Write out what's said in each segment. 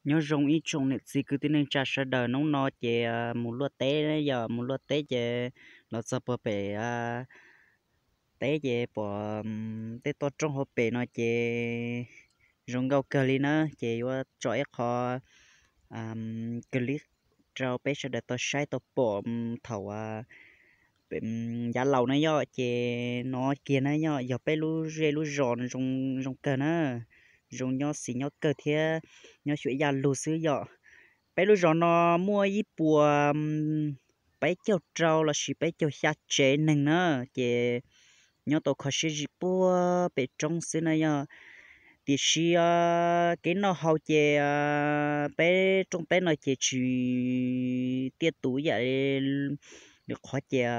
Nyob zoo ib tsoom niam txiv kwv tij neej tsa sawv daws, hnub no ces mus luaj teb, yog mus luaj teb ces los txog puag pem teb ces pom tej toj roob hauv pem no ces zoo nkauj kawg li na, ces yuav tso ib qho clip rau peb sawv daws tau saib tau pom thaum yav laus na yom. Ces no kiag na yom, yog peb lub zej lub zos zoo kawg na, zoo nyob xis nyob kawg thiab nyob xyuam yaj lug xwb yom. Peb lub zos no muaj ib puas peb caug rau lossis peb caug xya tsev neeg na, ces nyob tau kho siab zim puag pem roob xwb na yom. Tiam sis kev noj haus ces peb rooj teb no ces tsis tiaj tus yam li qhov ces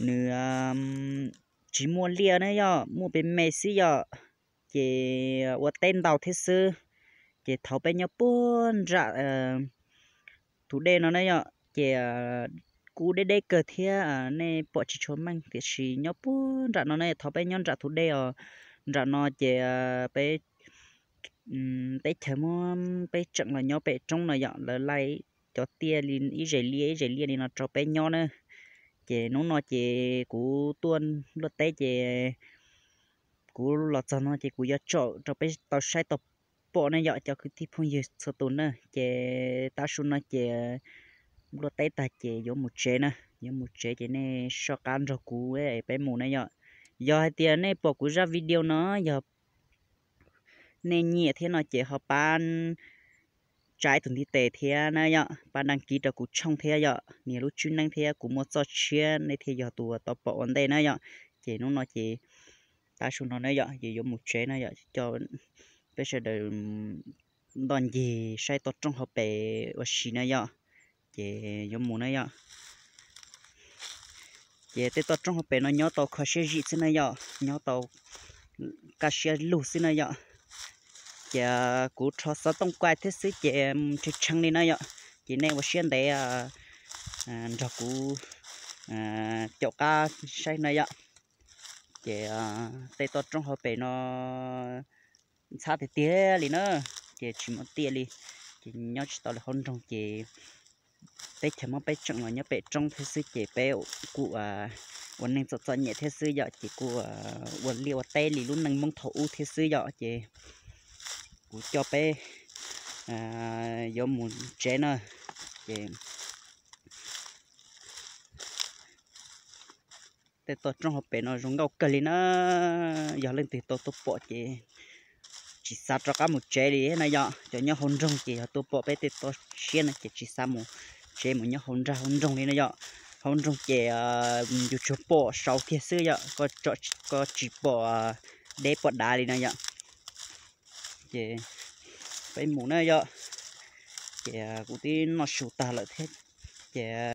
nws tsis muaj liaj na yom, muaj pes me xwb yom. Ces ua teb ntau thiab xwb, ces thaum peb nyob puag nram tus dej no na yom, ces kuj deb deb kawg thiab nej pom tsis tshua meej, tiam sis nyob puag nram no na, thaum peb nyob nram tus dej os, nram no ces peb teb chaws muab peb tseem los nyob pem roob no yom, lawv laij cov tiaj li ib zes liaj ib zes liaj li no rau peb nyob na. Ces hnub no ces kuv tuaj luaj teb ces kuv los txog no ces kuv yuav tso rau peb tau saib tau pom ne yom cov kwv tij phooj ywg txhua tus na. Ces tav su no ces luaj teb tag ces yuav mus tsev na, yuav mus tsev ces nej soj qab nrog kuv peb mus na yom. Yog hais tias nej pom kuv zaj video no yog nej nyiam thiab no ces ho pab tsa ib tug ntiv tes thiab na yom, pab đăng ký rau kuv tshooj thiab yom, nias lub tswb neeb thiab kuv muaj txoj tshiab nej thiaj yog tus tau pom ua ntej na yom. Ces hnub no ces tav su no na yom, ces yuav mus tsev na yom, coj peb sawv daws ntoj ncig saib toj roob hauv pes ua si na yom. Ces yuav mus na yom. Ces tej toj roob hauv pes no nyob tau kho siab zim xwb na yom, nyob tau kaj siab lug xwb na yom. Ces kuv rho xov tooj kuaj thiab xwb ces tshee tshee li na yom. Ces nej ua siab ntev nrog kuv caum qab saib na yom. Ces tej toj roob hauv pes no ntxhab tiag tiag li na, ces tsis muaj tiaj li, ces nyob tsis tau li hauv nroog ces teb chaws muab peb tseem los nyob pem roob thiab xwb ces peb kuj ua neej txom txom nyem thiab xwb yom, ces kuj ua liaj ua teb li lub neej Hmoob thaum ub thiab xwb yom. Ces kuv coj peb yuav mus tsev na, ces tej toj roob hauv pes no zoo nkauj kawg li na. Yog leej twg tau tuaj pom ces tsis xav rov qab mus tsev li na yom. Cov nyob hauv nroog ces yog tuaj pom peb tej toj siab no ces tsis xav mus tsev mus nyob hauv nrag hauv nroog li na yom. Hauv nroog ces yus tsuas pom saud kiag xwb yom, koj tsis pom deb pom dav li na yom. Ces peb mus na yom. Ces kuv twb noj su tag lawm thiab, ces